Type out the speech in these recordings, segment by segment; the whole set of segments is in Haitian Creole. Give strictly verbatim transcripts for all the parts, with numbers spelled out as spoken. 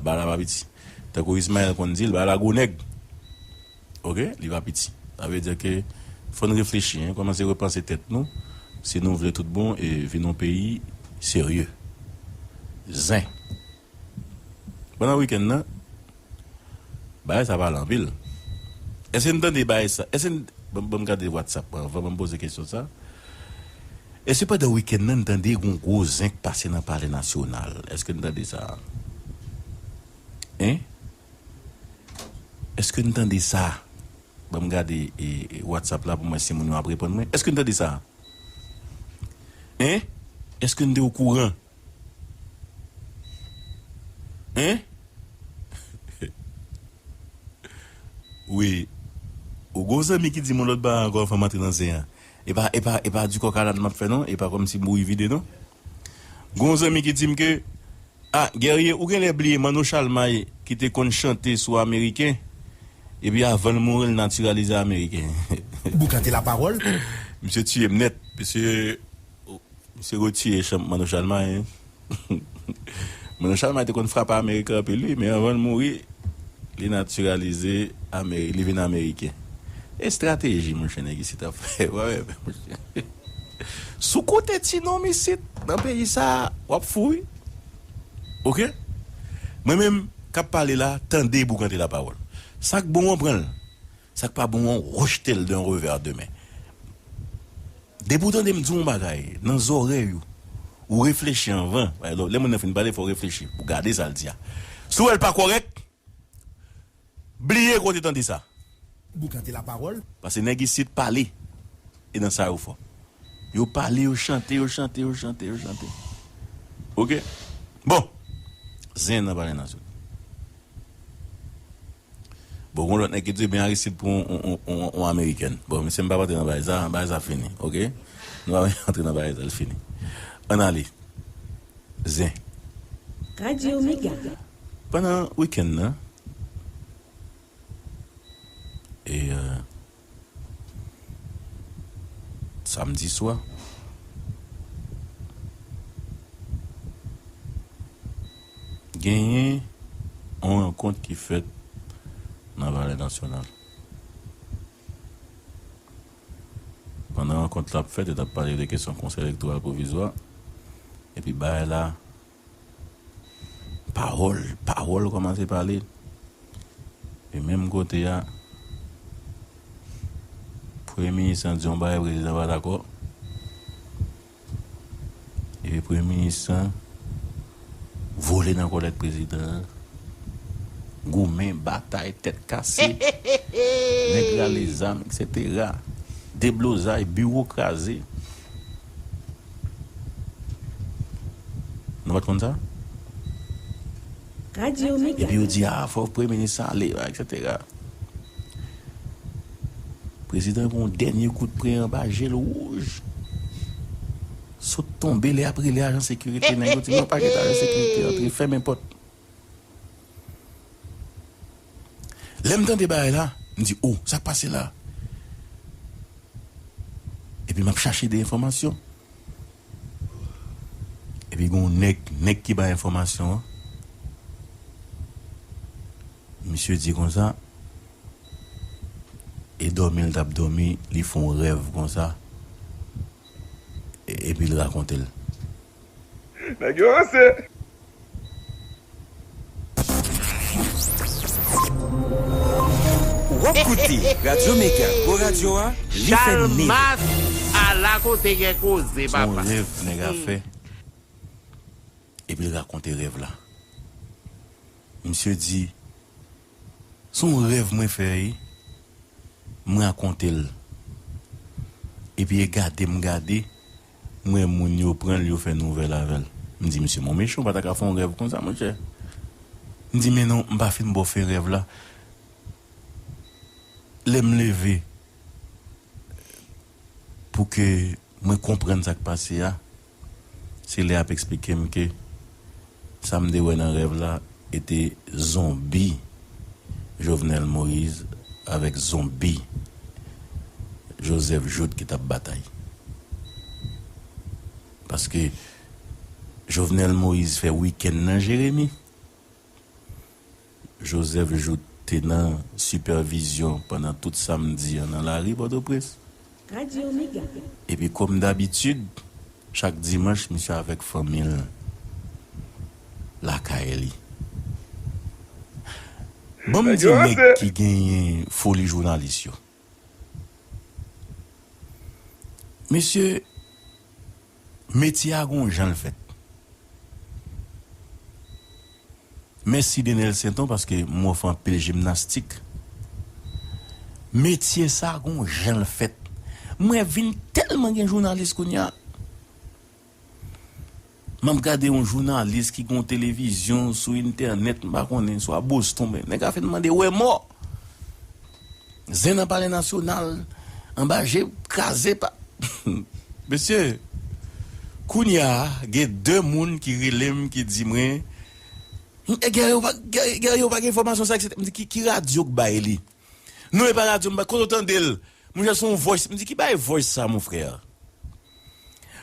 Bagay la pa piti. Tankou Ismaël konn di l, bagay la gwo nèg. Oke? Li pa piti. Sa vle di ke fò n reflechi, en, kòmanse repanse tèt nou, si nou vle tout bon e vin yon peyi serye. Zen. Pandan wikenn nan, bagay sa pale anpil. Èske n tande bagay sa? Èske n, ban, ban m gade WhatsApp mwen anvan, ban m poze kesyon sa. Èske pandan wikenn nan, n tande yon gwo zen k pase nan Palè Nasyonal? Èske n tande sa? Hein? Èske n tande sa? Ban m gade, e, e, WhatsApp la pou mwen si moun yo ap reponn mwen. Èske n tande sa? Hein? Èske n te okouran? Hein? Wi. Ou gon zanmi ki di m yon lòt bagay ankò, fò m antre nan zen an. E pa, e pa, e pa di kòk alàn m ap fè non, e pa kòmsi m bouyi vide non. Gon zanmi ki di m ke, ah, Guerrier, ou genlè bliye Manno Chalmay ki te konn chante sou Ameriken, epi avan l mouri, l natiralize Ameriken. Boukante lapawòl. Misye tiye m nèt. Misye, misye retire chan Manno Chalmay, hein. Manno Chalmay te konn frape Ameriken anpil, wi, men avan l mouri, li natiralize Ameri-, li vin Ameriken. Estrateji, monchè, nèg isit ap fè. Wè, wè, monchè. Si w koute ti nonm isit, nan peyi sa, w ap fou, wi. Oke? Mwen menm, k ap pale la, tande Boukante lapawòl. Sa k bon an, pran l. Sa k pa bon an, rejte l d'un revers de main. Depi w tande m di w yon bagay, nan zòrèy ou, ou reflechi anvan. Lè moun nan fin pale, fò w reflechi pou w gade sa l di a. Si w wè l pa kòrèk, bliye ke w te tande sa. Boukante lapawòl. Paske nèg isit pale. E nan sa yo fò. Yo pale, yo chante, yo chante, yo chante, yo chante. Oke? Bon. Zen nan Palè Nasyonal. Bon, gon lòt nèg ki di, "Ben, Aristide pou yon, yon, yon, yon, yon Amerikèn." Bon, mesye, m p ap antre nan bagay sa, bagay sa fini, oke? Nou pa antre nan bagay sa, l fini. Ann ale. Zen. Radyo Mega. Pandan wikenn nan, e, euh, Samdi swa, genyen yon rankont ki fèt nan Palè Nasyonal. Pandan rankont la ap fèt, yo t ap pale de kesyon Konsèy Elektoral Pwovizwa, epi bagay la Pawòl, pawòl kòmanse pale. E menm kote a, premye minis lan di yon bagay, prezidan pa dakò. Epi premye minis lan vole nan kòlèt prezidan an. Goumen, batay, tèt kase, nèg rale zam, etsetera. Deblozay, biwo kraze. Nou pa t konn sa? Radyo Mega. Epi yo di, "Ah, fò premye minis ale, etsetera." Prezidan pran yon dènye kout pre anba je l wouj. Sot tonbe, lè ap rele ajan sekirite, nèg yo di, "Non, pa kite ajan sekirite antre, fèmen pòt." Lè m tande bagay la, m di, "O, sa k pase la?" Epi m ap chache de enfòmasyon. Epi gen yon nèg, nèg ki bay enfòmasyon an. Misye di konsa, e dòmi l t ap dòmi, li fè yon rèv konsa, e, epi l rakonte l. Nèg yo ranse. W ap koute Radyo Mega, gwo radyo a, li fè neve. Chalmas, ala kote gen koze, papa. Se yon rèv nèg la fè. Epi l rakonte rèv la. Misye di, "Se yon rèv mwen fè, wi." M rakonte l. Epi e gade m gade, m wè moun yo pran l, yo fè nouvèl avè l. M di, "Misye, mon mechan, ou pa ta ka fè yon rèv konsa, monchè." M di, "Men non, m pa fin ba w fen rèv la." Lè m leve, pou ke mwen konprann sa k pase a, se lè y ap eksplike m ke sa m te wè nan rèv la, e te zonbi Jovenel Moïse avèk zonbi Joseph Jouthe ki t ap batay. Paske Jovenel Moïse fè wikenn nan Jeremi. Joseph Jouthe te nan sipèvizyon pandan tout samdi an nan lari Pòtoprens. Epi kòm dabitid, chak dimanch, misye avèk fanmi l lakay li. Ban m di nèg ki genyen foli jounalis yo. Mesye, metye a gon jan l fèt. Mèsi Denel Senton paske m wè w fè anpil jimnastik. Metye sa gon jan l fèt. Mwen vin tèlman gen jounalis kounye a. M ap gade yon jounalis ki gon televizyon sou entènèt, m pa konnen, swa Boston, men nèg la fin mande wè mò. Zen nan Palè Nasyonal, anba je kraze pa. Mesye, kounye a, gen de moun ki rele m, ki di mwen, "E, Guerrier pa, Guerrier, Guerrier pa gen enfòmasyon sa, etsetera." M di, "Ki, ki radyo k bay li?" "Non, e pa radyo m bay, kote w tande l?" "Monchè, se yon voice." M di, "Ki bay voice sa, mon frè?"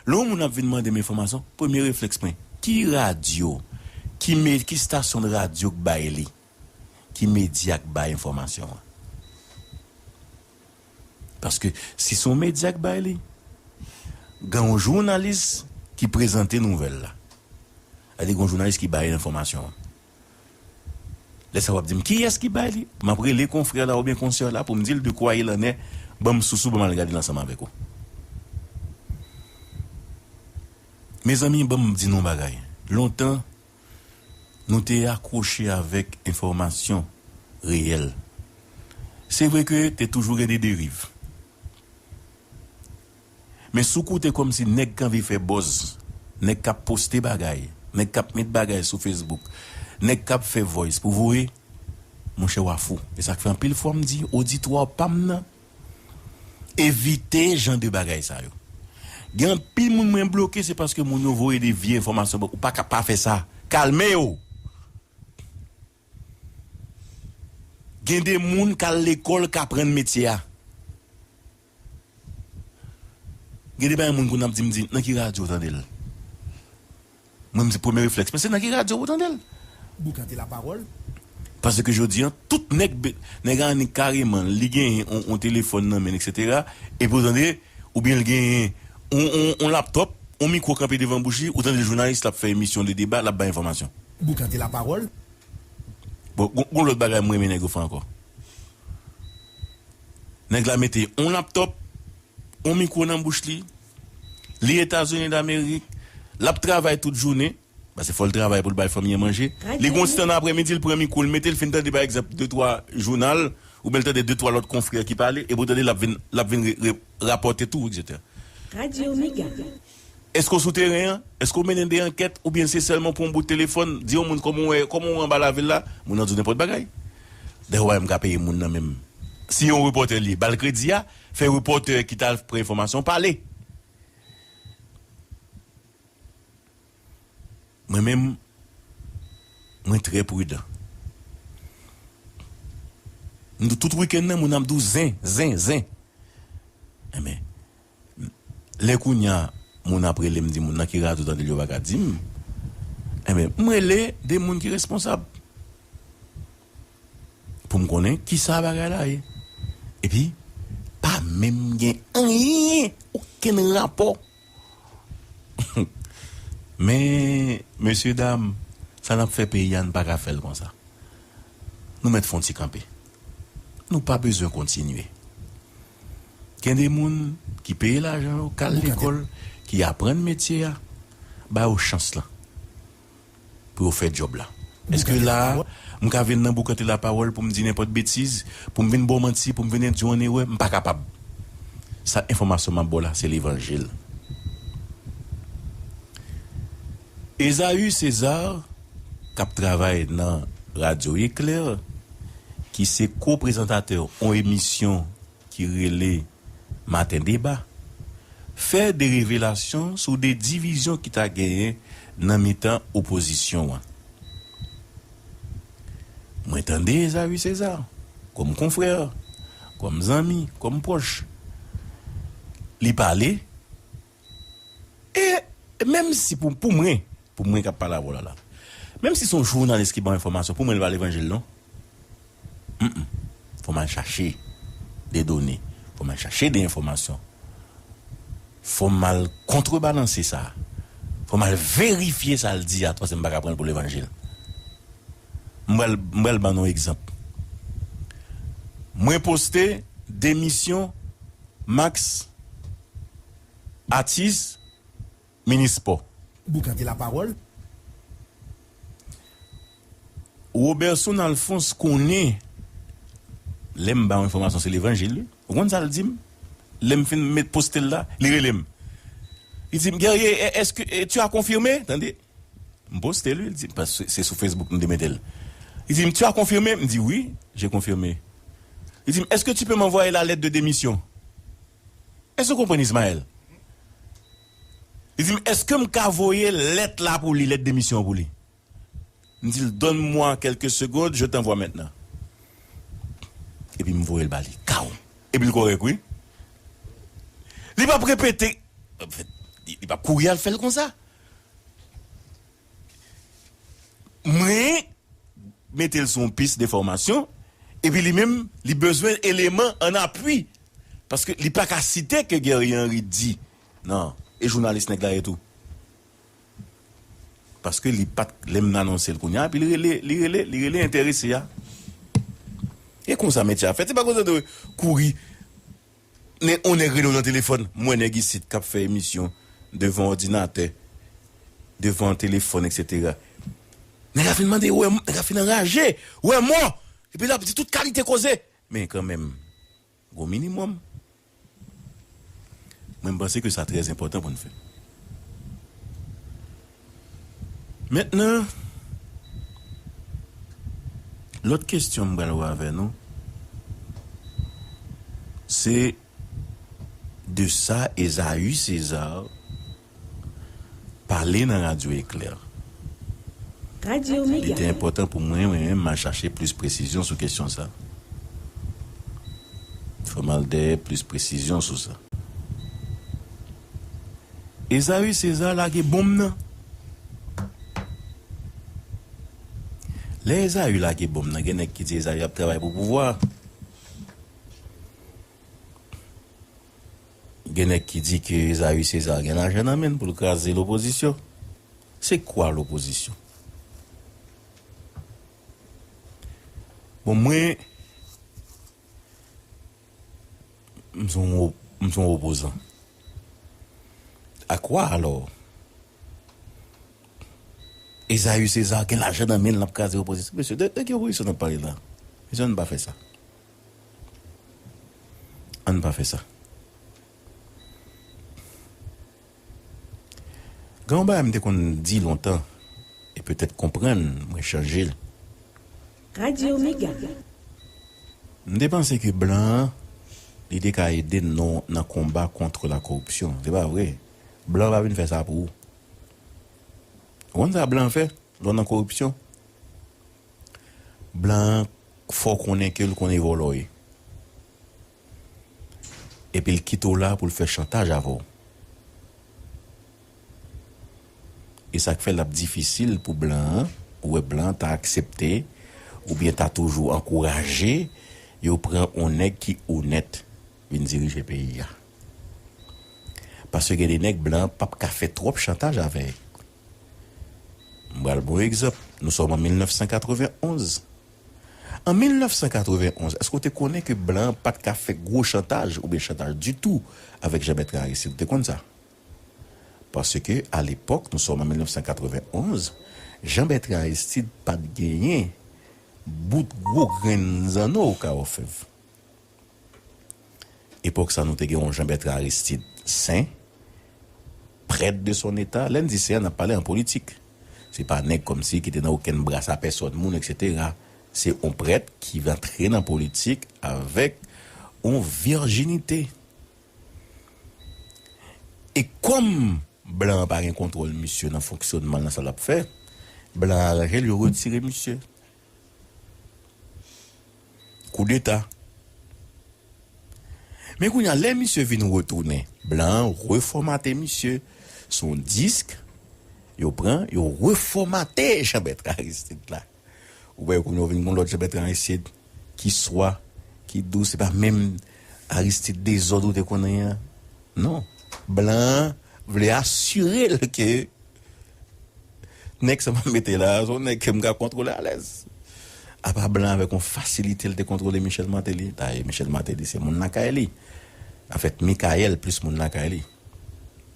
Lè yon moun ap vin mande m enfòmasyon, premye reflèks mwen, ki radyo, ki me, ki stasyon de radyo k bay li? Ki medya k bay enfòmasyon an? Paske si se yon medya k bay li, gen yon jounalis ki prezante nouvèl la. Sètadi gen yon jounalis ki bay enfòmasyon an. Lè sa w ap di m kiyès ki bay li, m ap rele konfrè la oubyen konsè la pou m di l de quoi il en est, ban m sousou, ban m al gade l ansanm avèk ou. Mezanmi, ban m di nou yon bagay. Lontan, nou te akwoche avèk enfòmasyon reyèl. Se vre ke te toujou gen de deriv. Men si w koute kòmsi nèg k anvi fè buzz, nèg k ap poste bagay, nèg k ap met bagay sou Facebook, nèg k ap fè voice pou voye, monchè, w a fou. E sa k fè anpil fwa m di oditwa pa m nan, evite jan de bagay sa yo. Gen anpil moun mwen bloke, se paske moun yo voye de vye enfòmasyon ban ou. Pa ka pa fè sa. Kalme w. Gen de moun k al lekòl, k aprann metye a. Gen de bagay moun konn ap di m, di, "Nan ki radyo w tande l?" Mwen, m di, premye reflèks mwen, se nan ki radyo w tande l? Boukante lapawòl. Paske jodi an, tout nèg, be-, nèg annik kareman, li genyen on, on telefòn nan men l, etsetera. Epi w tande, oubyen l genyen on, on, on laptòp, on mikwo kanpe devan bouch li, ou tande jounalis la ap fè emisyon de deba, l ap bay enfòmasyon. Boukante lapawòl. Bon, gon, gon lòt bagay mwen renmen nèg yo fè ankò. Nèg la mete on laptòp, on mikwo nan bouch li, li Etazini Damerik, l ap travay tout jounen, paske fò l travay pou l bay fanmi an manje. Li gon ti tan nan aprèmidi, l pran mikwo, l mete, l fin tande, pa egzanp, de twa jounal, oubyen l tande de twa lòt konfrè ki pale, epi w tande l ap vin, l ap vin re-, re-, rapòte tou, etsetera. Radyo Mega. Èske w sou teren an? Èske w mennen de ankèt oubyen se sèlman pou yon bout telefòn? Di yon moun kòman w wè, kòman w wè anba lavil la? Moun nan di w nenpòt bagay. Dayè, w pa menm ka peye moun nan menm. Si yon repòtè li ye, ba l kredi a, fè repòtè ki t al pran enfòmasyon pale. Mwen menm, mwen trè pridan. M di w tout wikenn nan, moun ap di w zen, zen, zen. Enben, lè kounye a, moun ap rele m, di moun nan ki radyo tande l, yo pa ka di m. Enben, m rele de moun ki responsab pou m konnen kisa bagay la ye. Epi, pa menm gen anyen, okenn rapò. Men, mesye dam, sa n ap fè peyi a, n pa ka fè l konsa. Nou mèt fè yon ti kanpe. Nou pa bezwen kontinye. Gen de moun ki peye lajan yo, k al lekòl, ki aprann metye a, ba yo chans lan pou yo fè djòb la. Èske la a, m ka vin nan Boukante Lapawòl pou m di nenpòt betiz, pou m vin ba w manti, pou m vin endwi w an erè? M pa kapab. Sa enfòmasyon m ap ba w la, se levanjil. Esaü César, k ap travay nan Radyo Eklè, ki se ko-prezantatè yon emisyon ki rele Maten Deba, fè de revelasyon sou de divizyon ki ta genyen nan mitan opozisyon an. Mwen tande Esaü César, kòm konfrè, kòm zanmi, kòm pwòch, li pale, e menm si pou, pou mwen, pou mwen k ap pale avè w la la, menm si se yon jounalis ki ba w enfòmasyon, pou mwen, li pa levanjil, non. Mm, mm. Fò m al chache de done. Fò m al chache de enfòmasyon. Fò m al kontrebalanse sa. Fò m al verifye sa l di a, paske m pa ka pran l pou levanjil. M pral, m pral ban nou egzanp. Mwen poste demisyon Max, atis, minis spò. Boukante lapawòl. Roberson Alphonse konnen lè m ba yon enfòmasyon se levanjil, wi. Ou konn sa l di m? Lè m fin met poste l la, li rele m. Li di m, Guerrier, e- èske e, tu as confirmé? Tande. M poste l, wi. Li di m, paske se sou Facebook m te mete l. Li di m, tu as confirmé? M di, wi, j'ai confirmé. Li di m, est-ce que tu peux m'envoyer la lettre de démission? Èske w konprann, Ismaël? Li di m, èske m ka voye lèt la pou li, lèt demisyon pou li? M di l, donne-moi quelques secondes, je t'envoie maintenant. Epi m voye l ba li. Kaw! Epi l kòrèk, wi. Li p ap repete. Anfèt, li, li p ap kouri al fè l konsa. Mwen mete l sou yon pis de fòmasyon, epi li menm, li bezwen eleman an apui. Paske li pa ka site ke Guerrier Henry di. Non, e jounalis nèg la ye tou. Paske li pa t, lè m anonse l kounye a, epi li rele, li rele, li rele enterese a. E konsa metye a fèt. Se pa konsa de kouri. Nen, on nèg rele w nan telefòn. M wè nèg isit k ap fè emisyon devan òdinatè, devan telefòn, etsetera. Nèg la fin mande, wè, nèg la fin anraje, wè mò. Epi l ap di tout kalite koze. Men kanmenm, gon minimòm. Mwen, m panse ke sa trè enpòtan pou n fè. Mentnan, lòt kesyon m pral wè avè nou, se de sa Esaü César pale nan Radyo Eklè. Radyo Li te Mega. Enpòtan pou mwen, mwen menm, m al chache plis presizyon sou kesyon sa. Fò m al dèyè plis presizyon sou sa. Esaü César lage bonm nan. Lè Esaü lage bonm nan, gen nèg ki di Esaü ap travay pou pouvwa. Gen nèg ki di ke Esaü César gen lajan nan men l pou l kraze lopozisyon. Se kwa lopozisyon? Bon, mwen, m se yon, m se yon opozan. A kwa alò? Esaü César gen lajan nan men l, l ap kraze opozisyon. Mesye, de, de ki opozisyon n ap pale la? Mesye, ann pa fè sa. Ann pa fè sa. Gen yon bagay m te konn di lontan, e petèt konprann, mwen chanje l. Radyo Mega. M te panse ke blan an, li te ka ede n nan, nan konba kont la koripsyon. Se pa vre. Blan an pa vin fè sa pou ou. Ou konn sa blan an fè lè w nan koripsyon? Blan an fè w konnen ke l konnen vòlò w ye. Epi l kite w la pou l fè chantaj avè w. E sa k fè l ap difisil pou blan an, ou wè blan an ta aksepte, oubyen ta toujou ankouraje, yo pran yon nèg ki onèt vin dirije peyi a. Paske gen de nèg blan an p ap ka fè twòp chantaj avèk. M pral ba w egzanp. Nous sommes en mil nèf san katrevenn onz. An mil nèf san katrevenn onz, èske w te konnen ke blan an pa t ka fè gwo chantaj oubyen chantaj ditou avèk Jean Bertrand Aristide? Ou te konn sa? Paske, alepòk, nous sommes en mil nèf san katrevenn onz, Jean Bertrand Aristide pa t genyen bout gwo grenn zanno Okawofèv. Epòk sa, nou te gen yon Jean Bertrand Aristide sen, prèt de son eta. Lè n di sen an, n ap pale an politik. Se pa nèg kòmsi ki te nan okenn bras a pèsòn moun, etsetera. Se yon prèt ki antre nan politik avèk yon vijinite. E kòm blan an pa gen kontwòl misye nan fonksyonman l, nan sa l ap fè, blan an aranje l, yo retire misye. Koudeta. Men kounye a, lè misye vin retounen, blan an refòmate misye sou yon disk, yo pran, yo refòmate Jean Bertrand Aristide la. Ou wè, kounye a, vin yon lòt Jean Bertrand Aristide. ki swa, ki dous, se pa menm Aristide dezòd ou te konnen an. Non. Blan an vle asire l ke nèg sa m ap mete la a, se yon nèg ke m ka kontwole alèz. Apa blan avèk yon fasilite l te kontwole Michel Martelly. Dayè, Michel Martelly se moun lakay li. Anfèt, Michael plis moun lakay li.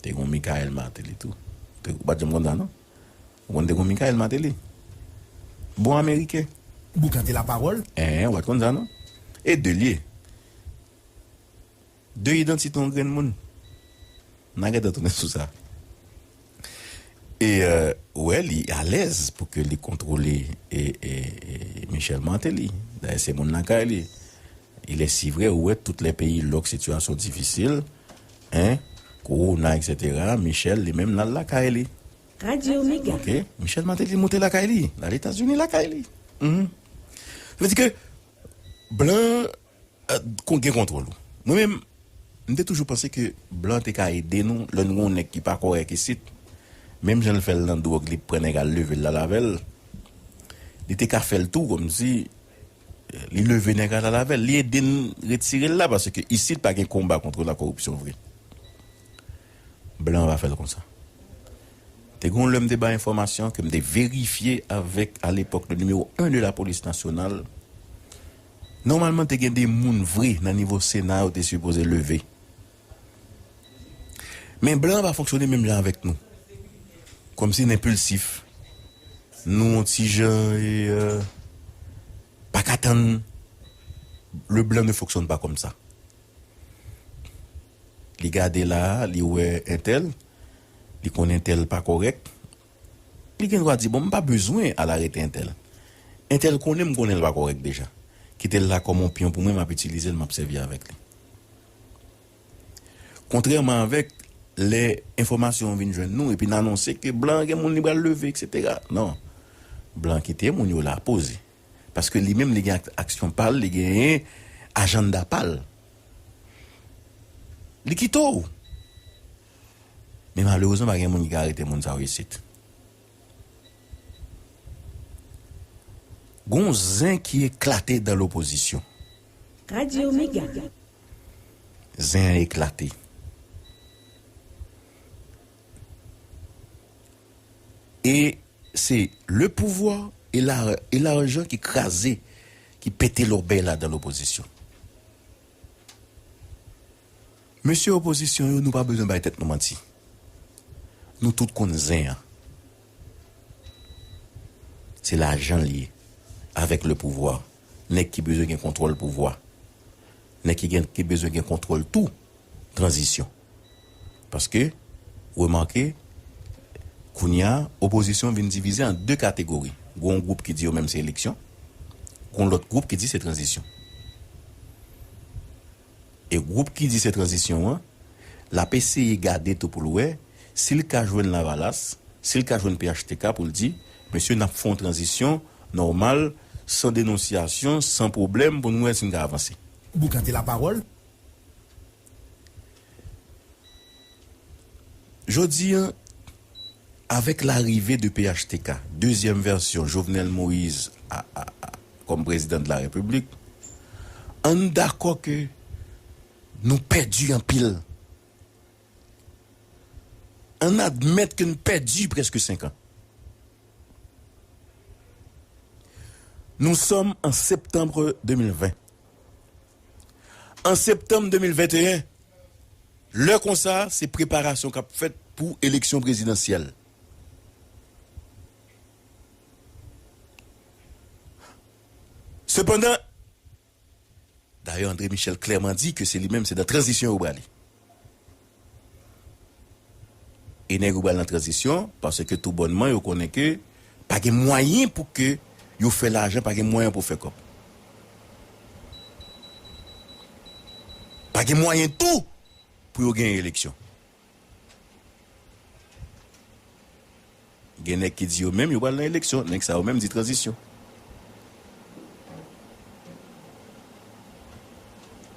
Te gen yon Michael Martelly tou. Te, ou pa t janm konn sa, non? Ou konn te gen yon Michael Martelly? Bon Ameriken. Boukante lapawòl. Hein, ou pa t konn sa, non? E de l ye. De idantite yon grenn moun. N a gentan tounen sou sa. E, euh, ou wè, li alèz pou ke li kontwole e, e, e Michel Martelly. Dayè, se moun lakay li. Il est si vrai, ou wè, toutes les pays, lòk sitiyasyon difisil, hein, kowona, et cetera, Michel, li menm, l al lakay li. Radyo Mega. Ok, Michel Martelly monte lakay li, l al Etazini lakay li. Mhm. Sa vle di ke blan, euh, kon-, gen kontwòl ou. Mwen menm, m te toujou panse ke blan te ka ede nou lè nou gen yon nèg ki pa kòrèk isit. Menm jan l fè l nan dwòg, li pran nèg al leve l al avè l. Li te ka fè l tou, kòmsi, euh, li leve nèg al al avè l. Li ede n retire l la, paske isit pa gen konba kont la koripsyon vre. Blan an pa fè l konsa. Te gen yon lè m te bay enfòmasyon ke m te verifye avèk, à l'époque, le numéro un de la police nationale. Nòmalman, te gen de moun vre nan nivo Sena yo te sipoze leve. Men blan an pa fonksyone menm jan avèk nou. Kòmsi n enpilsif. Nou yon ti jan, e, euh, pa ka tann. Le blanc ne fonctionne pas comme ça. Li gade la a, li wè entèl, li konnen entèl pa kòrèk. Li gen dwa di, "Bon, m pa bezwen al arete entèl. Entèl konnen m konnen l pa kòrèk deja. Kite l la kòm yon pyon pou mwen, m ap itilize l, m ap sèvi avèk li." Kontrèman avèk lè enfòmasyon an vin jwenn nou, epi n anonse ke blan an gen moun li pral leve, et cetera. Non. Blan an kite moun yo la poze. Paske li menm, li gen ak-, aksyon pa l, li genyen ajanda pa l. Li kite w. Men malerezman, pa gen moun ki ka arete moun sa yo isit. Gon zen ki eklate dan lopozisyon. Radyo Mega. Zen an eklate. E se le pouvwa e la, e lajan ki kraze, ki pete lòbèy la dan lopozisyon. Mesye opozisyon yo, nou pa bezwen bay tèt nou manti. Nou tout konn zen an. Se lajan l ye, avèk le pouvwa. Nèg ki bezwen gen kontwòl pouvwa. Nèg ki gen, ki bezwen gen kontwòl tou tranzisyon. Paske, remake, kounye a, opozisyon vin divize an de kategori. Gon gwoup ki di yo menm se eleksyon, gon lòt gwoup ki di se tranzisyon. E gwoup ki di se tranzisyon an, l ap eseye gade tou pou l wè si l ka jwenn Lavalas, si l ka jwenn P H T K pou l di, "Mesye, n ap fè yon tranzisyon nòmal, san denonsyasyon, san pwoblèm, pou nou wè si n ka avanse." Boukante lapawòl. Jodi a, avèk larive de P H T K, dezyèm vèsyon Jovenel Moïse a, a, a, kòm prezidan de la Repiblik, ann dakò ke nou pèdi anpil. Ann admèt ke n pèdi prèske senk an. Nous sommes en septembre deux mille vingt. An septanm de mil venteyen, lè konsa, se preparasyon k ap fèt pou eleksyon prezidansyèl. Sepandan, dayè, André Michel klèman di ke se li menm, se nan tranzisyon yo prale. E nèg yo pral nan tranzisyon, paske toubònman yo konnen ke pa gen mwayen pou ke yo fè lajan, pa gen mwayen pou fè kòb. Pa gen mwayen tou pou yo genyen eleksyon. Gen nèg ki di yo menm yo pral nan eleksyon, nèg sa yo menm di tranzisyon.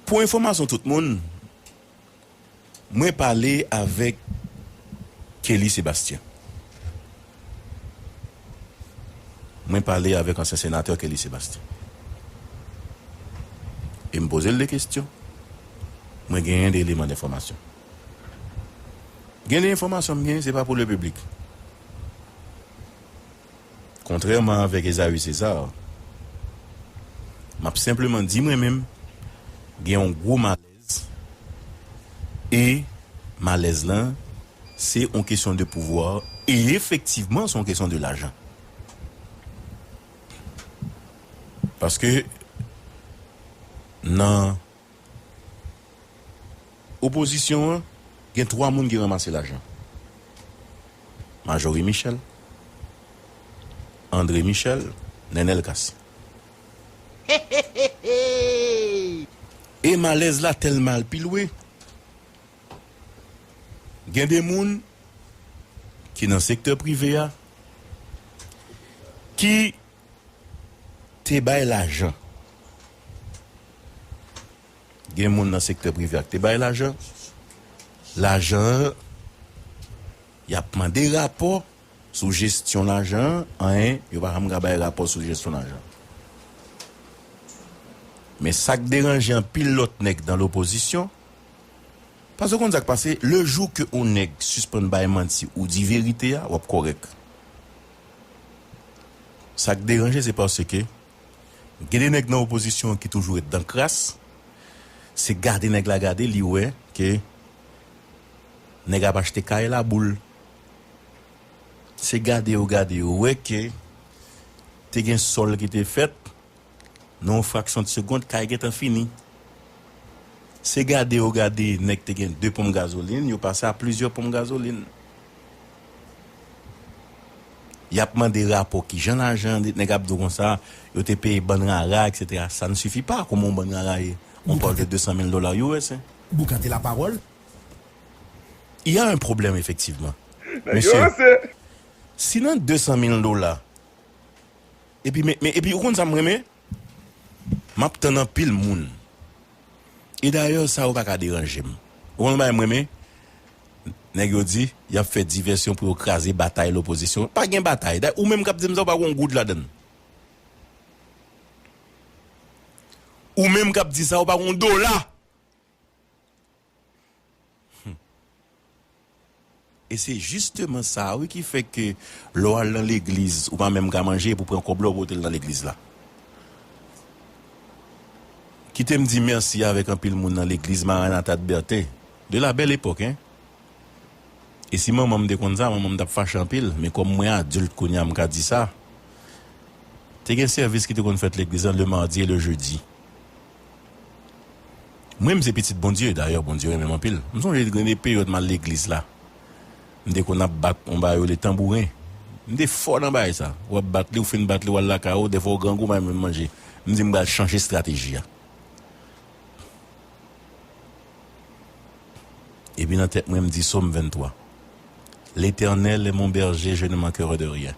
Pou enfòmasyon tout moun, mwen pale avèk Kelly Sebastien. Mwen pale avèk ansyen senatè Kelly Sebastien. E m poze l de kesyon. Mwen genyen de eleman denfòmasyon. Gen de enfòmasyon m genyen, se pa pou le piblik. Kontrèman avèk Esaü César, m ap senpleman di mwen menm, gen yon gwo malèz. E malèz lan, se yon kesyon de pouvwa. E efektivman, se yon kesyon de lajan. Paske nan opozisyon an, gen twa moun ki ranmase lajan. Majorie Michel, André Michel, Nenel Cassy. E malèz la tèlman al pi lwen, gen de moun ki nan sektè prive a, ki te bay lajan. Gen moun nan sektè prive a ki te bay lajan. Lajan an, y ap mande rapò sou jesyon lajan an, anyen, yo pa janm ka bay rapò sou jesyon lajan. Men sa k deranje anpil lòt nèg nan lopozisyon, paske w konn sa k pase, le jou ke yon nèg sispann bay manti ou di verite a, w ap kòrèk. Sa k deranje, se paske gen de nèg nan opozisyon ki toujou ret dan kras, se gade nèg la gade, li wè ke nèg ap achte kay laboul. Se gade yo gade, yo wè ke te gen sòl ki te fèt, nan yon fraksyon de segonn, kay gentan fini. Se gade yo gade, nèg te gen de ponp gazolin, yo pase a plizyè ponp gazolin. Y ap mande rapò kijan lajan, nèg ap di w konsa, yo te peye bann rara, et cetera. Ça ne suffit pas, kòman yon bann rara ye? On parle de deux cent mille dollars U S, hein. Boukante la parole. Il y a un problème, effectivement. Mesye, si nan de san mil dola, epi, men, men, epi, ou konn sa m renmen? M ap tann anpil moun. E dayè, sa yo pa ka deranje m. Ou konn bagay m renmen? Nèg yo di, y ap fè divèsyon pou yo kraze batay lopozisyon. Pa gen batay. Da-, ou menm k ap di m sa, ou pa gon goud ladan l. Ou menm k ap di sa, ou pa gon dola. Hmm. E se jisteman sa, wi, ki fè ke lè w al nan legliz, ou pa menm ka manje, pou pran kòb la, ou pote l nan legliz la. Kite m di mèsi avèk anpil moun nan legliz Maranatha de Berthe, de la belle époque, hein. E si manman m te konn sa, manman m t ap fache anpil, men kòm mwen adilt kounye a, m ka di sa. Te gen sèvis ki te konn fèt legliz la le mardi e le jedi. Mwen, m se pitit Bondye, dayè, Bondye renmen m anpil. M sonje gen de peryòd m al legliz la. M te konn ap bat yon bagay yo rele tanbouren. M te fò nan bagay sa. W ap bat li, ou fin bat li, w al lakay ou, dèfwa ou grangou, w pa menm manje. M di m pral chanje estrateji a. Epi nan tèt mwen, m di Sòm venntwa, L'Éternel est mon berger, je ne manquerai de rien.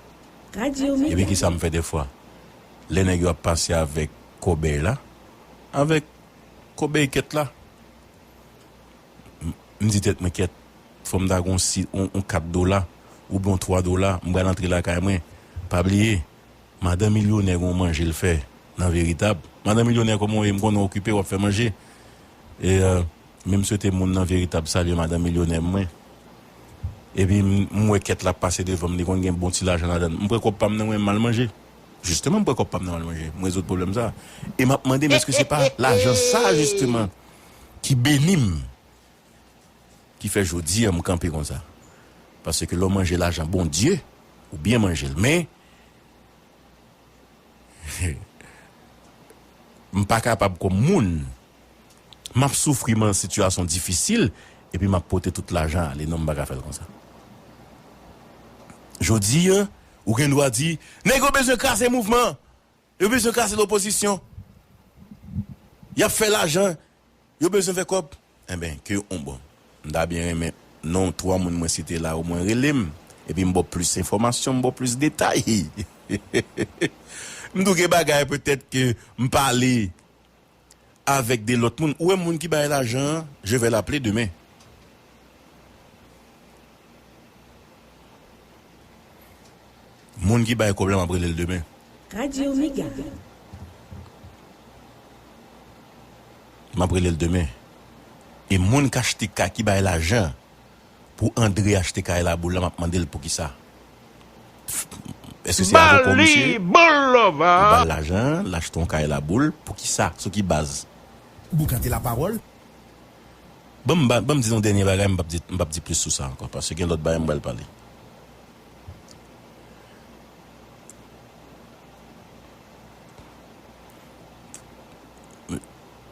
Epi kisa m fè dèfwa? Lè nèg yo ap pase avèk kòbèy la, avèk kòbèy kèt la, m, m di tèt mwen, kèt, fò m ta gon si, on, on kat dola, oubyen on twa dola, m pral antre lakay mwen. Pa bliye, Madan Milyonè gon manje l fè nan Veritab. Madan Milyonè, kòman w ye? M konnen w okipe, w ap fè manje. E, euh, men m swete moun nan Veritab salye Madan Milyonè mwen. Epi m, m wè kèt la ap pase devan m, li konn gen bon ti lajan ladan l. M pran kòb pa m nan mwen, m al manje. Jisteman, m pran kòb pa m nan, m al manje. M rezoud pwoblèm sa. E m ap mande m èske se pa lajan sa, jisteman, ki beni m, ki fè jodi a m kanpe konsa. Paske lè w manje lajan Bondye, ou byen manje l. Men, m pa kapab kòm moun. M ap soufri, m nan sitiyasyon difisil, epi m ap pote tout lajan ale. Non, m pa ka fè l konsa. Jodi a, ou gen dwa di, nèg yo bezwen kraze mouvman, yo bezwen kraze lopozisyon, y ap fè lajan, yo bezwen fè kòb. Enben, ke yon bon. M ta byen renmen non twa moun mwen site la, omwen rele m. Epi m ba w plis enfòmasyon, m ba w plis detay. M tou gen bagay petèt ke m pale avèk de lòt moun. Ou wè moun ki bay lajan an, je vais l'appeler demain. Moun ki bay kòb la, m ap rele l demen. Radio Mega. M ap rele l demen. E moun k achte kay, ki bay lajan pou Andre achte kay Laboul la, m ap mande l poukisa. Èske se avè kò misye? Li ba l lajan, l achte yon kay Laboul, poukisa? Sou ki baz? Boukante lapawòl. Ban m, ban m di nou dènye bagay, m p ap di, m p ap di plis sou sa ankò, paske gen lòt bagay m pral pale.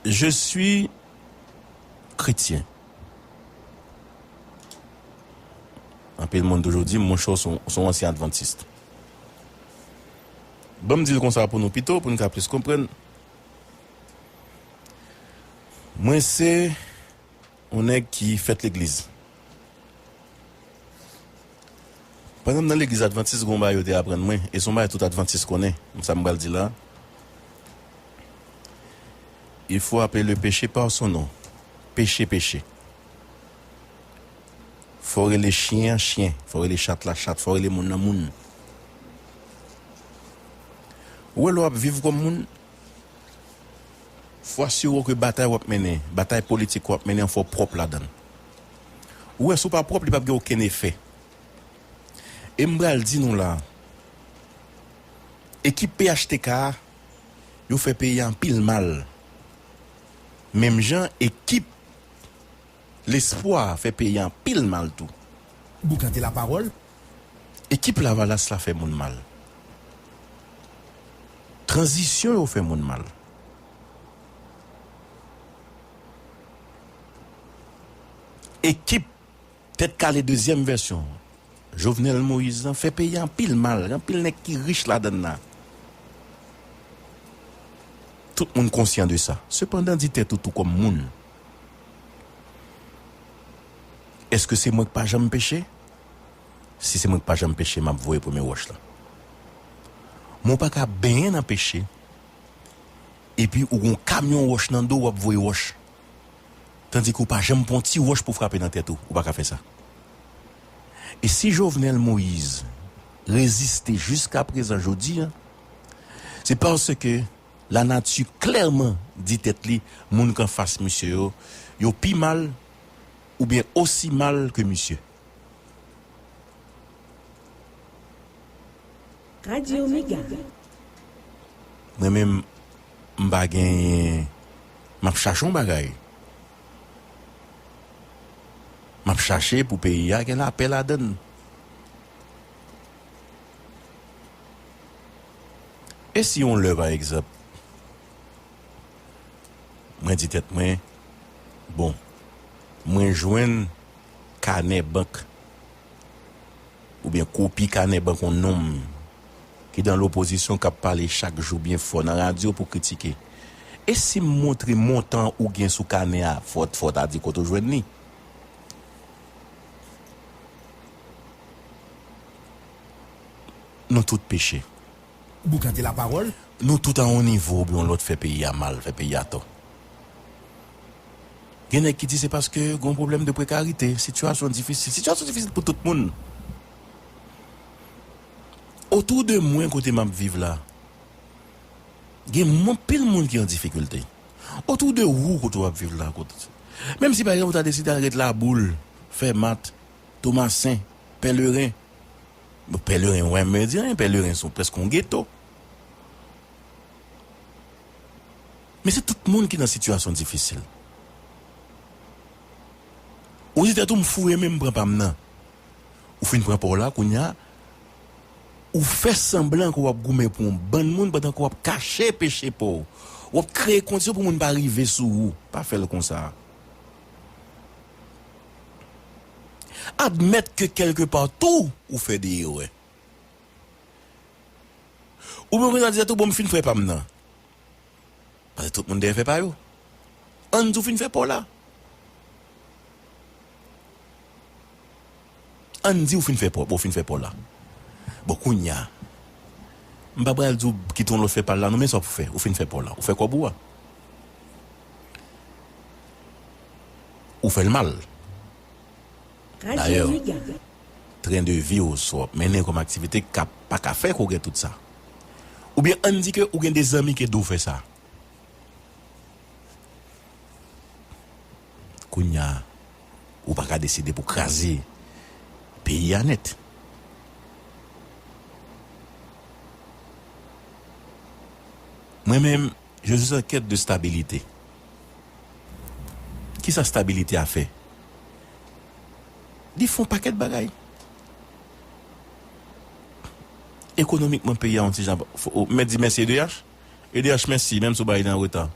Je suis chrétien. Anpil moun toujou di m, monchè, w se yon, w se yon ansyen advantis. Ban m di l konsa pou nou pito, pou n ka plis konprann. Mwen se yon nèg ki fèt legliz. Pandan m nan legliz advantis, gon bagay yo te aprann mwen, e se yon bagay tout advantis konnen, sa m pral di la. Il faut appeler le péché par son nom. Peche, peche. Fò w rele chen an chen, fò w rele chat la chat, fò w rele moun nan moun. Ou wè lè w ap viv kòm moun, fò w asire w ke batay w ap mennen, batay politik w ap mennen an, fò w pwòp ladan l. Ou wè, si w pa pwòp, li p ap gen okenn efè. E m pral di nou la, ekip P H T K a, yo fè peyi a anpil mal. Menm jan ekip Lespwa fè peyi a anpil mal tou. Boukante lapawòl. Ekip Lavalas la fè moun mal. Tranzisyon yo fè moun mal. Ekip Tèt Kale dezyèm vèsyon, Jovenel Moïse lan fè peyi a anpil mal, gen anpil nèg ki rich ladan l la. Tout moun konsyan de sa. Sepandan, di tèt ou tou kòm moun, èske se mwen k pa janm peche? Si se mwen k pa janm peche, m ap voye premye wòch la. Men w pa ka benyen nan peche, epi ou gon kamyon wòch nan do w, w ap voye wòch. Tandike w pa janm pran yon ti wòch pou frape nan tèt ou. Ou pa ka fè sa. E si Jovenel Moïse reziste jiskaprezan jodi a, se paske lanati klèman di tèt li, moun k anfas misye yo, yo pi mal oubyen osi mal ke misye. Radyo Mega. Mwen menm, m pa genyen, m ap chache yon bagay. M ap chache pou peyi a gen lapè ladan l. E si yon lè, pa egzanp, mwen di tèt mwen, bon, mwen jwenn kanè bank oubyen kopi kanè bank yon nonm ki nan lopozisyon k ap pale chak jou byen fò nan radyo pou kritike. E si m montre montan ou gen sou kanè a, fò, fò w ta di kote w jwenn li? Nou tout peche. Boukante lapawòl. Nou tout a yon nivo oubyen yon lòt fè peyi a mal, fè peyi a tò. Gen nèg ki di se paske gon pwoblèm de prekarite, sitiyasyon difisil. Sitiyasyon difisil pou tout moun. Otou de mwen, kote m ap viv la, gen anpil moun ki an difikilte. Otou de ou, kote w ap viv la, kote, menm si pa egzanp ou ta deside al ret Laboul, Fèmat, Tomasen, Pèleren, Bon, Pèleren, wè, mwen di anyen, Pèleren se prèske yon geto. Men se tout moun ki nan sitiyasyon difisil. Ou di tèt ou, "M foure men m pran pa m nan." Ou fin pran pa w la, kounye a, ou fè sanblan ke w ap goumen pou yon bann moun pandan ke w ap kache peche pa w. W ap kreye kondisyon pou moun pa rive sou ou. Pa fè l konsa. Admèt ke kèlkepa tou ou fè de erè. Ou menm konsa di tèt ou, "Bon, m fin fè pa m nan." Paske tout moun dèyè fè pa yo. Ann di w fin fè pa w la. Ann di w fin fè pa w, bon, w fin fè pa w la. Bon, kounye a, m pa pral di w kite yon lòt fè pa l la, non, men sa w ap fè, ou fin fè pa w la. Ou fè kòb ou a. Ou fè l mal. Dayè, tren de vi w sa w ap mennen kòm aktivite ka pa ka fè ke w gen tout sa. Oubyen ann di ke ou gen de zanmi ki ede w fè sa. Kounye a, ou pa ka deside pou kraze peyi a nèt. Mwen menm, je suis en quête de stabilité. Kisa stabilite a fè? Li fè yon pakèt bagay. Ekonomikman, peyi a yon ti jan, fò, mèt di mèsi E D H. E D H, mèsi, menm si w bay li an reta.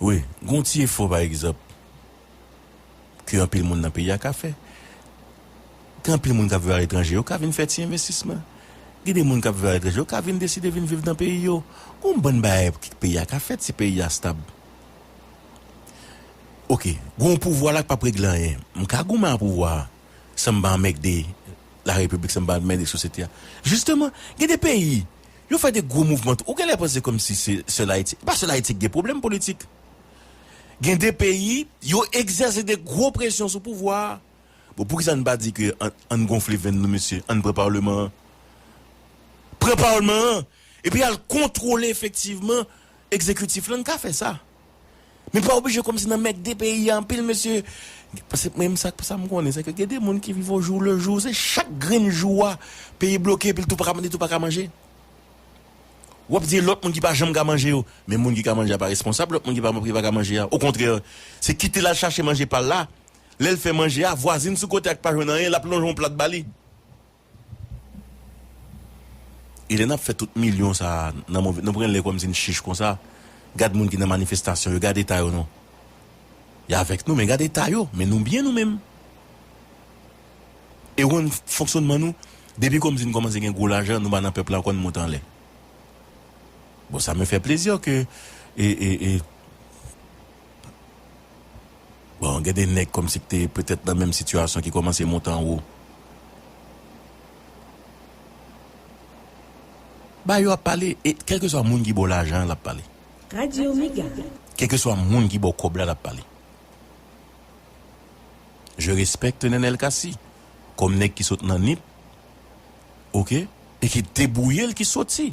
Wi, gen yon ti efò, pa egzanp, ke anpil moun nan peyi a ka fè. Gen anpil moun k ap viv aletranje, yo ka vin fè ti envestisman. Gen de moun k ap viv aletranje, yo ka vin deside vin viv nan peyi yo. Gen yon bann bagay ki peyi a ka fèt si peyi a stab. Oke, gen yon pouvwa la k p ap regle anyen. M ka goumen ak pouvwa a san m pa anmègde larepiblik, san m pa anmègde sosyete a. Jisteman, gen de peyi, yo fè de gwo mouvman tou. Ou genlè panse kòmsi se sèl Ayiti. E pa sèl Ayiti ki gen pwoblèm politik. Gen de peyi, yo egzèse de gwo presyon sou pouvwa a. Bon, poukisa n pa di ke ann, ann gonfle venn nou, mesye? Ann pran palman an. Pran palman an! Epi al kontwole efektivman egzekitif la, n ka fè sa. Men pa oblije kòmsi n anmègde peyi a anpil, mesye. Paske mwen, sa, sa m konnen, se ke gen de moun ki viv au jour le jour. Se chak grenn jou a, peyi bloke, epi l tou pa ka, li tou pa ka manje. W ap di lòt moun ki pa janm ka manje yo. Men moun ki ka manje a pa responsab lòt moun ki pa, ki pa ka manje a. Okontrè, se kite l al chache manje pa l la. Lè l fè manje a, vwazin sou kote a k pa jwenn anyen, l ap lonje yon plat ba li. E lè n ap fè tout milyon sa a, nan move, nou pran lè kòmsi n chich konsa. Gad moun ki nan manifestasyon yo, gad eta yo non. Y avèk nou, men gad eta yo, men nou byen nou menm. E w konn fonksyònman nou, depi kòmsi n kòmanse gen gwo lajan, nou pa nan pèp la ankò, n monte anlè. Bon, sa me fè plezi ke, e, e, e, bon, gen de nèg kòmsi ki te petèt nan menm sitiyasyon ki kòmanse monte anwo. Ba yo ap pale, e kèlkeswa moun ki ba w lajan an, l ap pale. Radyo Mega. Kèlkeswa moun ki ba w kòb la, l ap pale. Je respecte Nenel Cassy kòm nèg ki sot nan nip, oke, e ki debouye l, ki soti.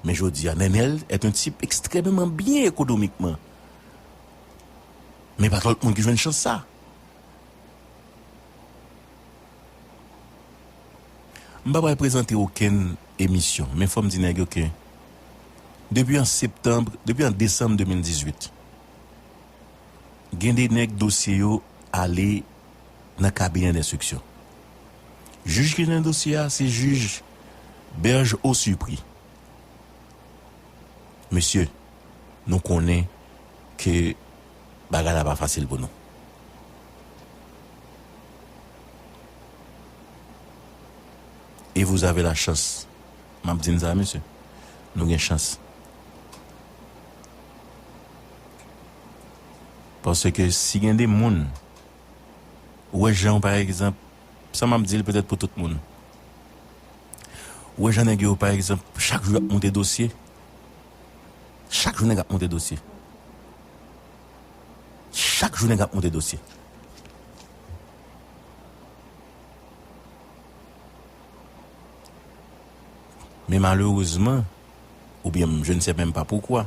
Men jodi a, Nenel est un type extrêmement bien économiquement. Men pa tout moun ki jwenn chans sa. M pa pral prezante okenn emisyon, men fò m di nèg yo ke depi an septanm, depi an desanm de mil dizuit, gen de nèg dosye yo ale nan kabinè denstriksyon. Jij ki nan dosye a, se jij Berge Osupri. Mesye, nou konnen ke bagay la pa fasil pou nou. E vous avez la chance. M ap di n sa, mesye. Nou gen chans. Paske si gen de moun, ou wè jan, pa egzanp, sa m ap di l petèt pou tout moun. Ou wè jan nèg yo, pa egzanp, chak jou y ap monte dosye. Chak jou nèg ap monte dosye. Chak jou nèg ap monte dosye. Men malerezman, oubyen m, je ne sais même pas pourquoi,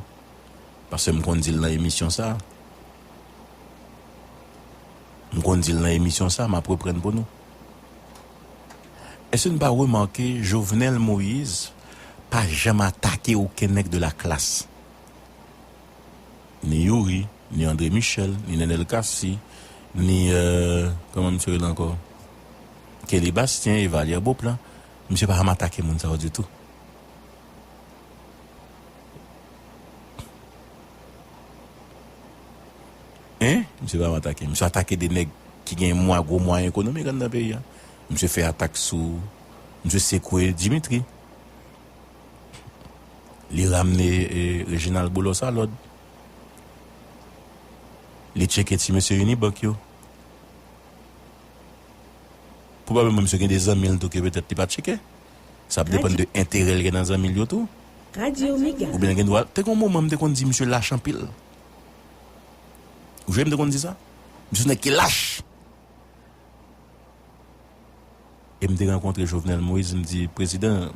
paske m konn di l nan emisyon sa, m konn di l nan emisyon sa, m ap reprann pou nou. Èske n pa remake Jovenel Moïse pa janm atake okenn nèg de la classe? Ni Youri, ni André Michel, ni Nenel Cassy, ni, euh, kòman misye rele ankò? Kelly Bastien, Evalière Beauplan. Misye pa janm atake moun sa yo ditou. Hein? Misye pa janm atake. Misye atake de nèg ki gen mwa, gwo mwayen ekonomik anndan peyi a. Misye fè atak sou, misye sekwe Dimitri. Li ramne, e, Reginald Boulos a lòd. Li tcheke ti mesye Unibank yo. Pwobableman misye gen de zanmi l tou ke petèt li pa tcheke. Sa ap depann de enterè l gen nan zanmi l yo tou. Radyo Mega. Oubyen l gen dwa, te gen yon moman m te konn di misye lach anpil. Ou jwenn m te konn di sa? Misye se yon nèg ki lach. E m te rankontre Jovenel Moïse, m di, Prezidan,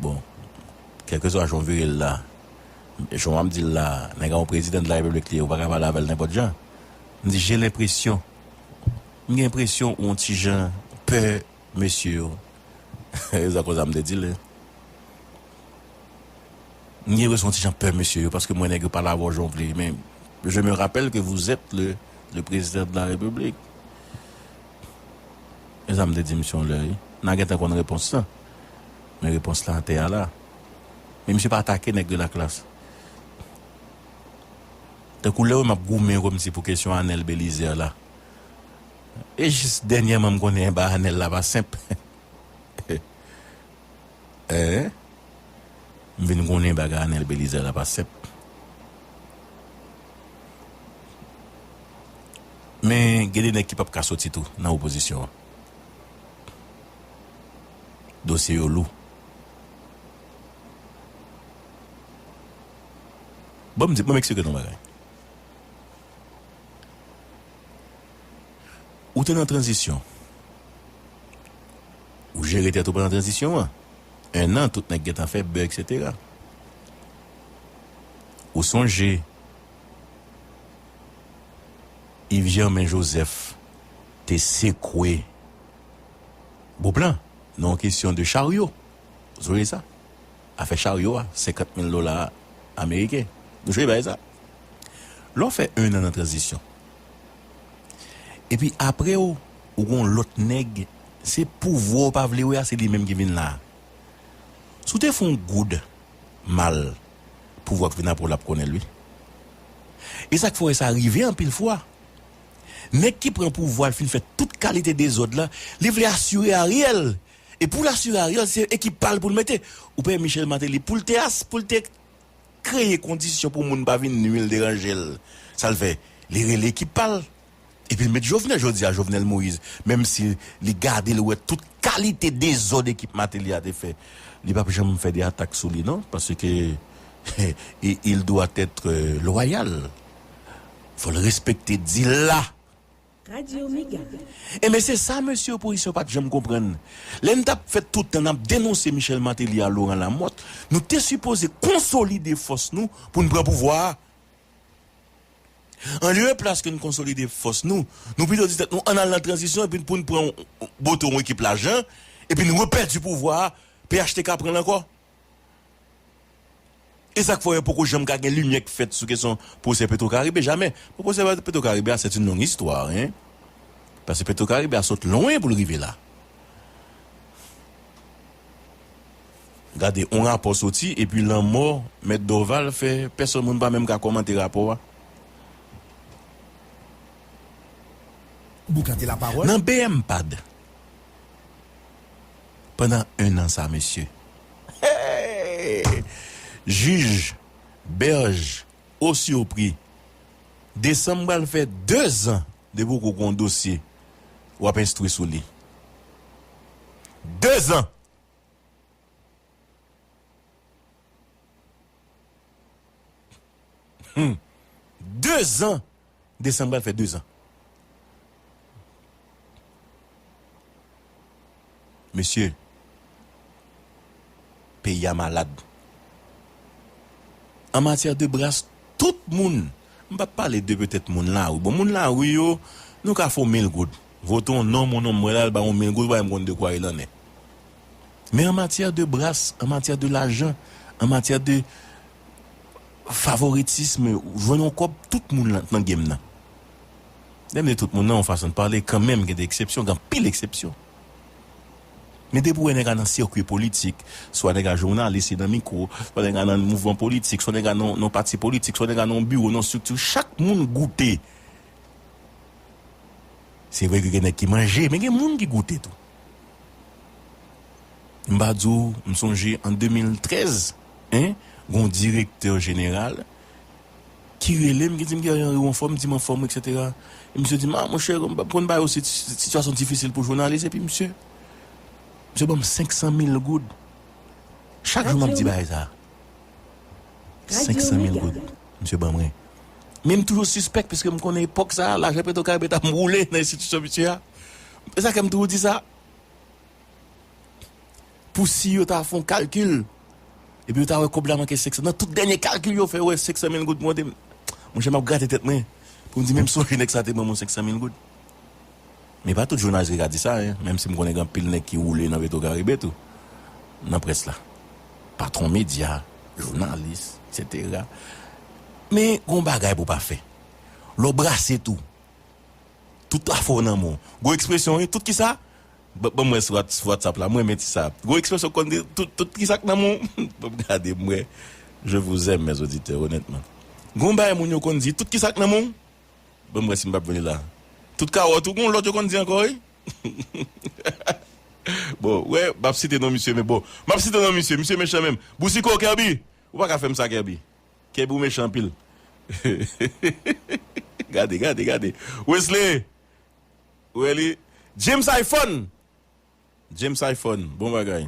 bon, kèlkeswa jan w vire l la, Jan w ap di l la, nèg la yon prezidan de la repiblik li ye, ou pa ka pale avè l nenpòt jan. M di, j'ai l'impression, m gen enpresyon ou yon ti jan pè mesye yo. Se konsa m te di l. M gen enpresyon yon ti jan pè mesye yo, paske m wè nèg yo pale avè w jan w vle. Men, je me rappelle que vous êtes le, le président de la République. E sa m te di misye yon lè, wi. N a gentan konn repons lan. Men repons lan atè a la. Men misye pa atake nèg de la klas. Tankou lè w m ap goumen kòmsi pou kesyon Anèl Belizaire la. E jis dènyèman m konnen anba Anèl la pa senp. Hein? M vin konnen bagay Anèl Belizaire la pa senp. Men gen de nèg ki p ap ka soti tou nan opozisyon an. Dosye yo lou. Bon, m di, bon, m eksplike nou yon bagay. Ou te nan tranzisyon. Ou jere tèt ou pandan tranzisyon an. En an, tout nèg gentan fè bè, et cetera. Ou sonje Yves Germain Joseph te sekwe Beauplan nan yon kesyon de charyo. Ou sonje sa? Afè charyo a, senkant mil dola ameriken. Nou sonje bagay sa? Lè w fè en an nan tranzisyon, epi apre w, ou gon lòt nèg, se pouvwa w pa vle wè a, se li menm ki vin la. Si w te fè yon goud mal, pouvwa k vin apre w la ap konnen l, wi. E sa k fè w wè sa rive anpil fwa. Nèg ki pran pouvwa l fin fè tout kalite dezòd la, li vle asire Ariel. E pou l asire Ariel, se ekip pa l pou l mete. Ou pa wè Michel Martelly, pou l te as-, pou l te kreye kondisyon pou moun pa vin nwi l, deranje l. Sa l fè? Li rele ekip pa l. Epi l met Jovenel, jodi a, Jovenel Moïse, menm si li gade, l wè tout kalite dezòd ekip Martelly a te fè, li p ap janm fè de atak sou li, non, paske il doit être loyal. Fò l respekte dil la. Radio Mega. Enben, se sa mesye opozisyon pa t janm konprann. Lè n t ap fè tout tan n ap denonse Michel Martelly a Laurent Lamothe, nou te sipoze konsolide fòs nou pou n pran pouvwa a. Anlye, plas ke n konsolide fòs nou, nou pito di tèt nou, ann al nan tranzisyon, epi pou n pran bote yon ekip lajan, epi n repèdi pouvwa a, P H T K pran l ankò. E sa k fè w wè poko janm ka gen limyè k fèt sou kesyon pwosè Petwokaribe, jamè. Bon, pwosè Petwokaribe a, c'est une longue histoire, hein. Paske Petwokaribe a sot lwen pou l rive la. Gade, yon rapò soti, epi lanmò Mèt Dorval fè pèsonn moun pa menm ka kòmante rapò a. Boukante lapawòl. Nan B M pad, pandan en an sa, mesye. Hey! Jij Berge, o sipri, desanm pral fè dezan depi w gon dosye w ap enstwi sou li. Dezan! Hmm. Dezan! Desanm pral fè dezan. Mesye, peyi a malad. An matyè de bras, tout moun, m p ap pale de petèt moun lari. Bon, moun lari yo, nou ka fè w mil goud. Vote yon nonm, yon nonm mwen la, l ba yon mil goud, ou pa menm konn de kwa il en est. Men an matyè de bras, an matyè de lajan, an matyè de favoritism, jwenn yon kòb, tout moun lan nan game nan. Lè m di tout moun nan, yon fason de pale, kanmenm gen de eksepsyon, gen anpil eksepsyon. Men depi w wè nèg la nan sikwi politik, swa nèg la jounalis, li nan mikwo, swa nèg la nan mouvman politik, swa nèg la nan, nan pati politik, swa nèg la nan biwo, nan estrikti, chak moun goute. Se vre ke gen nèg ki manje, men gen moun ki goute tou. M pa di w, m sonje an de mil trèz, en, gon direktè jeneral ki rele m, ki di m, "Guerrier Henry, w anfòm?" M di, "M anfòm, et cetera." E misye di m, "A, monchè, konn ba yo si-, sitiyasyon difisil pou jounalis," epi misye, misye ban m senk san mil goud. Chak jou m ap di bagay sa. Senk san mil goud, misye ban mwen. Men m toujou sispèk, piske m konnen epòk sa a, lajan Petwokaribe t ap woule nan enstitisyon misye a. E sa fè m toujou di sa. Pou si yo ta fè yon kalkil, Epi yo ta wè kòb la manke senk san. Nan tout dènye kalkil yo fè, yo wè senk san mil goud pou mwen te. Monchè, m ap grate tèt mwen pou m di, men m sonje nèg sa te ban mwen senk san mil goud. Men pa tout jounalis ki ka di sa, en, menm si m konnen gen anpil nèg ki woule nan Petro Caribe tou, nan près la. Patwon medya, jounalis, etsetera. Men gon bagay pou pa fè. Lè w brase tou, tout afè w nan men w. Gon ekspresyon, wi, tout ki sa? Ban m wè sou Whats- WhatsApp la, mwen renmen ti sa. Gon ekspresyon konn di, tout, tout ki sa k nan men w? Ban m gade, m wè. Je vous aime, mes auditeurs, honnêtement. Gon bagay moun yo konn di, tout ki sa k nan men w? Ban m wè si m p ap vini la. Tout kawòt ou, gon lòt yo konn di ankò, wi. Bon, wè, m ap site non misye, men bon. M ap site non misye, misye mechan menm. Bousiko, Kerby, ou pa ka fè m sa, Kerby. Kerby, ou mechan anpil. Gade, gade, gade. Wesley, Welly, James iPhone. James iPhone, bon bagay.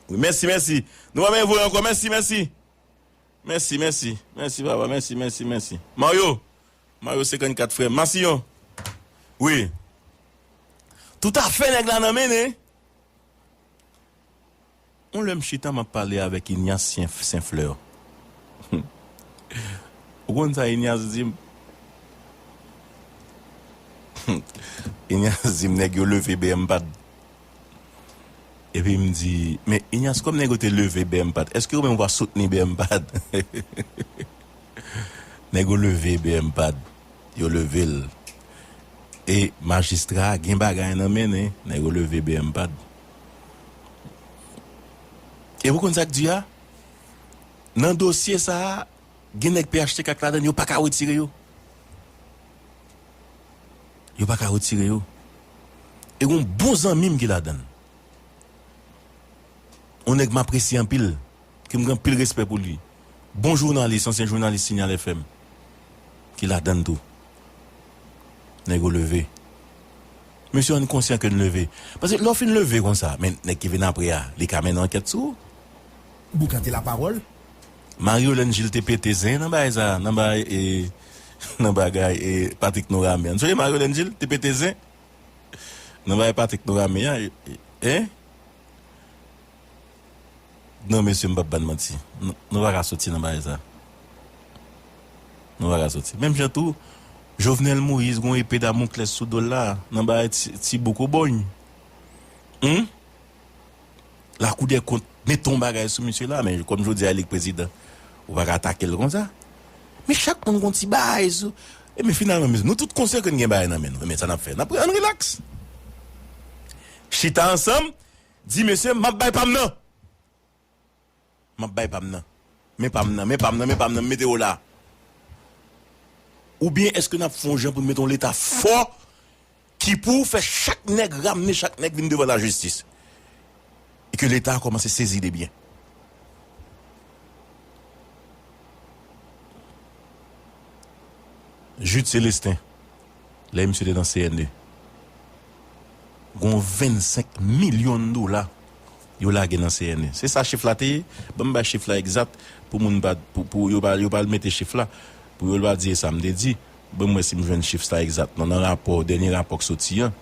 Wi, mèsi, mèsi. Nou pa menm voye ankò, mèsi, mèsi. Mèsi, mèsi. Mèsi, papa, mèsi, mèsi, mèsi. Mario, Mario senkannkat, frè m. Masiyon. Wi. Toutafè, nèg la nan mennen. Yon lè m chita, m ap pale avèk Ignace Sen- Senflè. Ou konn sa Ignace di m? Ignace di m, nèg yo leve B M pad. Epi m di, men Ignace, kòm nèg yo te leve B M pad, èske ou menm ou pa soutni B M pad? Nèg yo leve B M pad. Yo leve l. E majistra a gen bagay nan men, nen. Nèg yo leve B M pad. E ou konn sa k di a? Nan dosye sa a, gen nèg P H T K k ladann, yo pa ka retire yo. Yo pa ka retire yo. E gon bon zanmi m ki ladann. Yon nèg m apresye anpil, ke m gen anpil respè pou li. Bon jounalis, ansyen jounalis Signal F M, ki ladann tou. Nèg yo leve. Mesye, ann konsyan ke n leve. Paske lè w fin leve konsa, men nèg ki vin apre a, li ka mennen ankèt sou ou. Boukan te lapawòl. Mario Lengil te pete zen nan bagay sa, nan bagay, e, nan bagay, e, Patrick Norame. Ann sonje Mario Lengil te pete zen nan bagay Patrick Norame a, e, e, en? Non, mesye, m p ap ba n manti. Nou, nou pa ka soti nan bagay sa. Nou pa ka soti. Menm jan tou, Jovenel Moïse gon epe Damoklès sou do l la, nan bagay ti, ti bouk Obòny. Hum? Lakou dè kont mete yon bagay sou misye la, men kòm jodi a li k prezidan, ou pa ka atake l konsa. Men chak moun gon ti bagay sou. E men finalman, mesye, nou tout konsyan ke n gen bagay nan men nou. Men sa n ap fè? N ap ann rilaks. Chita ansanm, di, mesye, m ap bay pa m nan. M ap bay pa m nan. Men pa m nan, men pa m nan, men pa m nan, m mete yo la. Oubyen èske n ap fè yon jan pou n mete yon Leta fò ki pou fè chak nèg, ramne chak nèg vin devan lajistis? E ke Leta a kòmanse sezi de byen. Jude Célestin, lè misye te nan C N E, gon vennsenk milyon dola yo lage nan C N E. Se sa chif la te ye? Ban m bay chif la egzat pou moun pa, pou, pou yo pa, yo pa al mete chif la, pou yo pa di e sa m te di. Ban m wè si m jwenn chif sa egzat non, nan rapò, dènye rapò k soti an.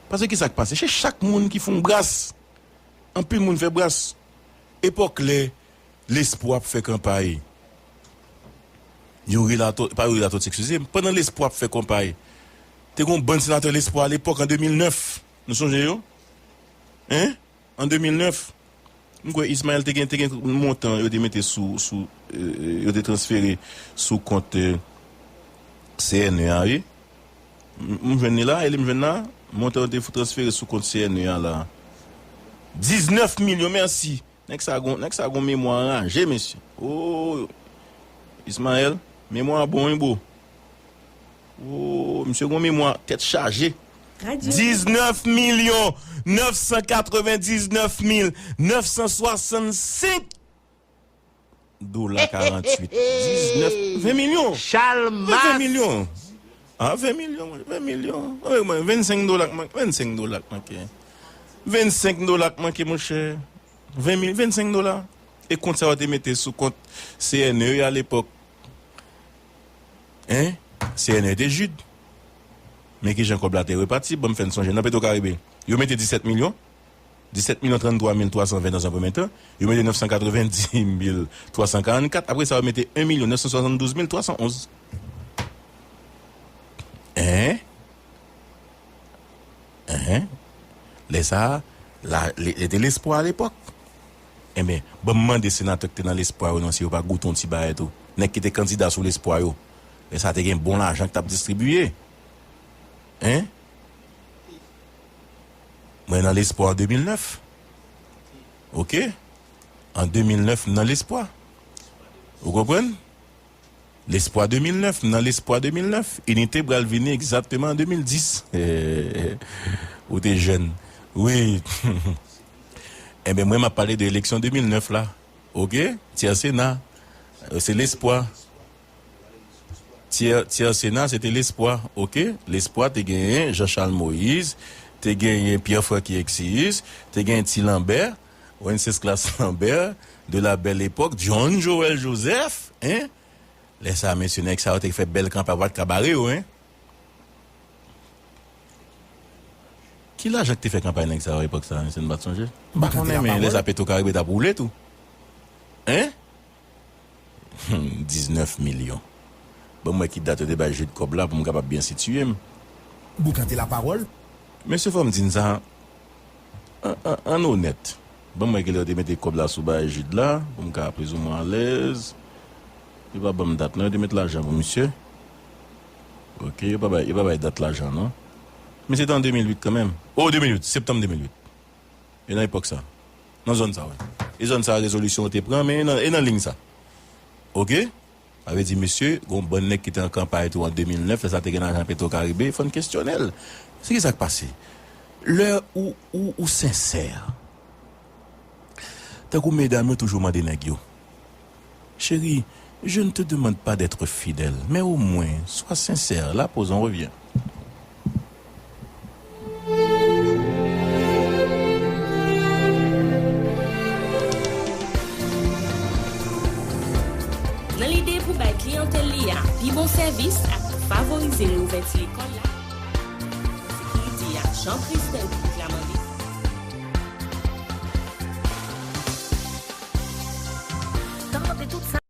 Paske ki sa k pase? Se chak moun ki fè yon bras. Anpil moun fè bras. Epòk lè Lespwa ap fè kanpay, Youri Lato-, pa Youri Latortue, eskize m, pandan Lespwa ap fè kanpay, te gon bann senatè Lespwa alepòk an de mil nèf. Nou sonje yo? Hein? An de mil nèf. M kwè Ismaël te gen, te gen montan yo te mete sou, sou, euh, yo te transfere sou kont, euh, C N E a, wi. M, m jwenn li la, e li m jwenn la. Montan yo te transfere sou kont C N E a la. Diznèf milyon, mèsi. Nèg sa gon, nèg sa gon memwa anraje, mesye. Oh, Ismaël, memwa bon, wi, bro. Oh, misye gon memwa tèt chaje. Diznèf milyon nèf san katrevendiznèf mil nèf san swasannsenk dola karanntuit. Diznèf, ven milyon. Chalmas. Ven milyon. Ah, ven milyon, ven milyon. Wi, mwen, vennsenk dola k manke, vennsenk dola k manke. Vennsenk dola k manke, monchè. Ven mil, vennsenk dola. E kont sa yo te mete sou kont C N E a lepòk. Hein? C N E te Jude. Men kijan kòb la te repati, ban m fè n sonje. Nan Petro Caribe, yo mete disèt milyon. Disèt milyon tranntwa mil twa san ven nan an premye tan. Yo mete nèf san katrevenndis mil twa san karannkat. Apre sa, yo mete en milyon nèf san swasanndouz mil twa san onz. Hein? Hein? Lè sa a, la, li, li te Lespwa alepòk. Enben, ban m mande senatè ki te nan Lespwa yo non, si yo pa goute yon ti bagay tou. Nèg ki te kandida sou Lespwa yo. Lè sa a te gen bon lajan ki t ap distribiye. Hein? Mwen nan Lespwa an de mil nèf. Oke? An de mil nèf, m nan Lespwa. Ou konprann? Lespwa de mil nèf, m nan Lespwa de mil nèf. Inite pral vini egzakteman an de mil dis. Ou te jèn. Wi. Enben, mwen, m ap pale de eleksyon de mil nèf la. Oke? Tyè Sena. Se Lespwa. Tyè, tyè Sena, se te Lespwa. Oke? Lespwa te genyen Jean Charles Moïse, te genyen Pierre Francky Exis, te genyen Ti Lambert, Wenceslas Lambert, de la belle époque, John Joël Joseph, hein? Lè sa, mesye, nèg sa yo te fè bèl kanpay, pa t ka bare yo, hein? Ki lajan ki te fè kanpay nèg sa yo epòk sa, mesye, n pa t sonje? M pa konnen, men lè sa Petro Caribe t ap woule tou. Hein? Hmm, diznèf milyon. Ban m wè ki dat yo te bay Jude kòb la pou m kapab byen sitiye m. Boukante lapawòl. Mesye, fò m di n sa, an, an, ann onèt. Ban m wè kilè yo te mete kòb la sou bagay Jude la, pou m ka plizoumwen alèz. Yo pa ban m dat non, yo te met lajan pou misye. Oke, yo pa bay, yo pa bay dat lajan non. Men se te an de mil uit kanmenm. O, de mil uit, septanm de mil uit. E nan epòk sa. Nan zòn sa, wi. E zòn sa, rezolisyon yo te pran, men e nan, e nan liy sa. Oke? Sa vle di, mesye, gon bann nèg ki te an kanpay tou an de mil nèf, lè sa te gen lajan Petro Caribe, fò n kesyone l. Se ki sa k pase? Lè ou, ou, ou sensè, tankou medam yo toujou mande nèg yo, chérie, je ne te demande pas d'être fidèle, mais au moins, sois sincère. La pause, on revient. Nan lide pou bay kliyantèl li a pi bon sèvis ak pou favorize reouvèti lekòl la, Sekirite a Jean Christel.